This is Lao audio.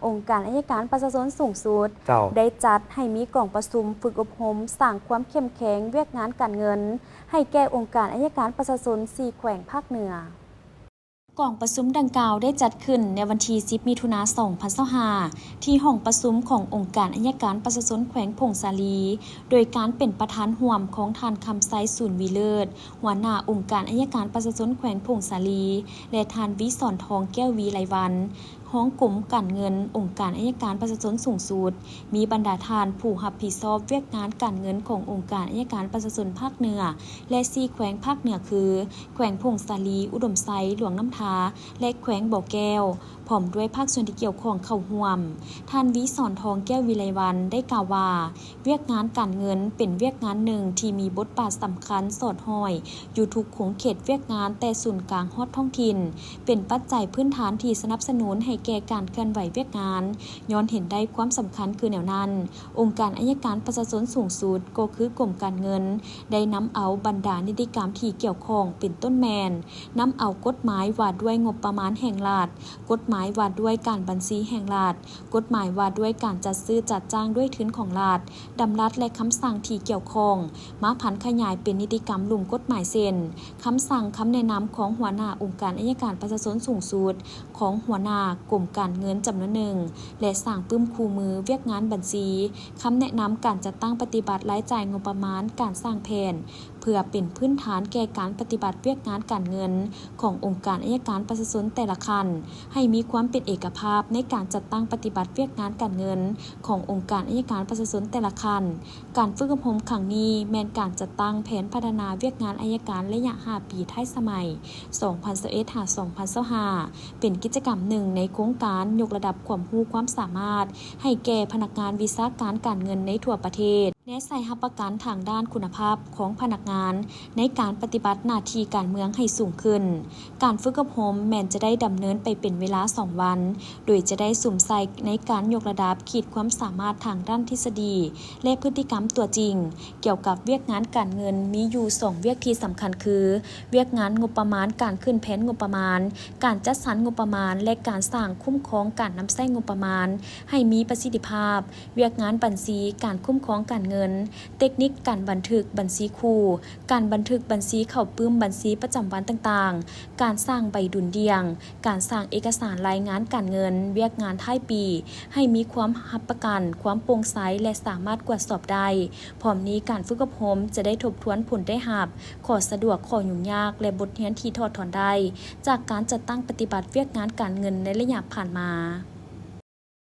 ອົງການໄອຍະການປະຊາຊົນສູງສຸດ ເຈົ້າ ໄດ້ຈັດໃຫ້ມີກອງປະຊຸມຝຶກອົບຮົມສ້າງຄວາມເຂັ້ມແຂງວຽກງານການເງິນ ໃຫ້ແກ່ອົງການໄອຍະການປະຊາຊົນສີ່ແຂວງພາກເໜືອ. ກອງປະຊຸມດັ່ງກ່າວໄດ້ຈັດຂຶ້ນໃນວັນທີສິບ ມິຖຸນາ ສອງພັນຊາວຫ້າ ທີ່ຫ້ອງປະຊຸມຂອງອົງການໄອຍະການປະຊາຊົນແຂວງຜົ້ງສາລີ ໂດຍການເປັນປະທານຮ່ວມຂອງທ່ານ ຄຳໄຊ ສູນວີເລີດ ຫົວໜ້າອົງການໄອຍະການປະຊາຊົນແຂວງຜົ້ງສາລີ ແລະ ທ່ານ ວິສອນທອງ ແກ້ວວິໄລວັນ ຮອງກົມການເງິນ ອົງການໄອຍະການປະຊາຊົນສູງສຸດ, ມີບັນດາທ່ານຜູ້ຮັບຜິດຊອບວຽກງານການເງິນຂອງອົງການໄອຍະການປະຊາຊົນພາກເໜືອ ແລະ ສີ່ແຂວງພາກເໜືອຄື ແຂວງຜົ້ງສາລີ, ອຸດົມໄຊ, ຫຼວງນ້ຳທາ ແລະ ແຂວງບໍ່ແກ້ວ, ພ້ອມດ້ວຍພາກສ່ວນທີ່ກ່ຽວຂ້ອງເຂົ້າຮ່ວມ. ທ່ານ ວິສອນທອງ ແກ້ວວິໄລວັນ ໄດ້ກ່າວວ່າ ວຽກງານການເງິນເປັນວຽກງານໜຶ່ງທີ່ມີບົດບາດສຳຄັນສອດຫ້ອຍຢູ່ທຸກຂົງເຂດວຽກງານ ແຕ່ສູນກາງຮອດທ້ອງຖິ່ນ, ເປັນປັດໄຈພື້ນຖານທີ່ສະໜັບສະໜູນໃຫ້ແກ່ການເຄື່ອນໄຫວວຽກງານ. ຍ້ອນເຫັນໄດ້ຄວາມສຳຄັນຄືແນວນັ້ນ, ອົງການໄອຍະການປະຊາຊົນສູງສຸດ ກໍຄືກົມການເງິນ ໄດ້ນຳເອົາບັນດານິຕິກຳທີ່ກ່ຽວຂ້ອງ ເປັນຕົ້ນແມ່ນ ນຳເອົາກົດໝາຍວ່າດ້ວຍງົບປະມານແຫ່ງລັດ, ກົດໝາຍວ່າດ້ວຍການບັນຊີແຫ່ງລັດ, ກົດໝາຍວ່າດ້ວຍການຈັດຊື້ຈັດຈ້າງດ້ວຍທຶນຂອງລັດ, ດຳລັດ ແລະ ຄຳສັ່ງທີ່ກ່ຽວຂ້ອງ ມາຜັນຂະຫຍາຍເປັນນິຕິກຳລຸ່ມກົດໝາຍ ເຊັ່ນ ຄຳສັ່ງ, ຄຳແນະນຳຂອງຫົວໜ້າອົງການໄອຍະການປະຊາຊົນສູງສຸດ, ຂອງຫົວໜ້າກົມການເງິນຈຳນວນໜຶ່ງ ແລະ ສ້າງປຶ້ມຄູ່ມືວຽກງານບັນຊີ, ຄຳແນະນຳການຈັດຕັ້ງປະຕິບັດລາຍຈ່າຍງົບປະມານ, ການສ້າງແຜນ ເພື່ອເປັນພື້ນຖານແກ່ການປະຕິບັດວຽກງານການເງິນຂອງອົງການໄອຍະການປະຊາຊົນແຕ່ລະຂັ້ນ ໃຫ້ມີຄວາມເປັນເອກະພາບໃນການຈັດຕັ້ງປະຕິບັດວຽກງານການເງິນຂອງອົງການໄອຍະການປະຊາຊົນແຕ່ລະຂັ້ນ. ການຝຶກອົບຮົມຄັ້ງນີ້ແມ່ນການຈັດຕັ້ງແຜນພັດທະນາວຽກງານໄອຍະການໄລຍະຫ້າປີທ້າຍສະໄໝ ສອງພັນຊາວເອັດ ຫາ ສອງພັນຊາວຫ້າ ເປັນກິດຈະກຳໜຶ່ງໃນໂຄງການຍົກລະດັບຄວາມຮູ້ຄວາມສາມາດໃຫ້ແກ່ພະນັກງານວິຊາການການເງິນໃນທົ່ວປະເທດ, ແນໃສ່ຮັບປະກັນທາງດ້ານຄຸນນະພາບຂອງພະນັກງານໃນການປະຕິບັດໜ້າທີ່ການເມືອງໃຫ້ສູງຂຶ້ນ. ການຝຶກອົບຮົມແມ່ນຈະໄດ້ດຳເນີນໄປເປັນເວລາສອງວັນ, ໂດຍຈະໄດ້ສຸມໃສ່ໃນການຍົກລະດັບຂີດຄວາມສາມາດທາງດ້ານທິດສະດີ ແລະ ພຶດຕິກຳຕົວຈິງ ກ່ຽວກັບວຽກງານການເງິນມີຢູ່ສອງວຽກທີ່ສຳຄັນຄື ວຽກງານງົບປະມານ, ການຂຶ້ນແຜນງົບປະມານ, ການຈັດສັນງົບປະມານ ແລະ ການສ້າງຄຸ້ມຄອງການນຳໃຊ້ງົບປະມານໃຫ້ມີປະສິດທິພາບ, ວຽກງານບັນຊີ, ການຄຸ້ມຄອງການເງິນ, ເຕັກນິກການບັນທຶກບັນຊີຄູ່, ການບັນທຶກບັນຊີເຂົ້າປຶ້ມບັນຊີປະຈຳວັນຕ່າງໆ, ການສ້າງໃບດຸນດ່ຽງ, ການສ້າງເອກະສານລາຍງານການເງິນວຽກງານທ້າຍປີ ໃຫ້ມີຄວາມຮັບປະກັນຄວາມໂປ່ງໃສ ແລະ ສາມາດກວດສອບໄດ້. ພ້ອມນີ້, ການຝຶກອົບຮົມຈະໄດ້ທົບທວນຜົນໄດ້ຮັບ, ຂໍ້ສະດວກ, ຂໍ້ຫຍຸ້ງຍາກ ແລະ ບົດຮຽນທີ່ຖອດຖອນໄດ້ ຈາກການຈັດຕັ້ງປະຕິບັດວຽກງານການເງິນໃນໄລຍະຜ່ານມາ.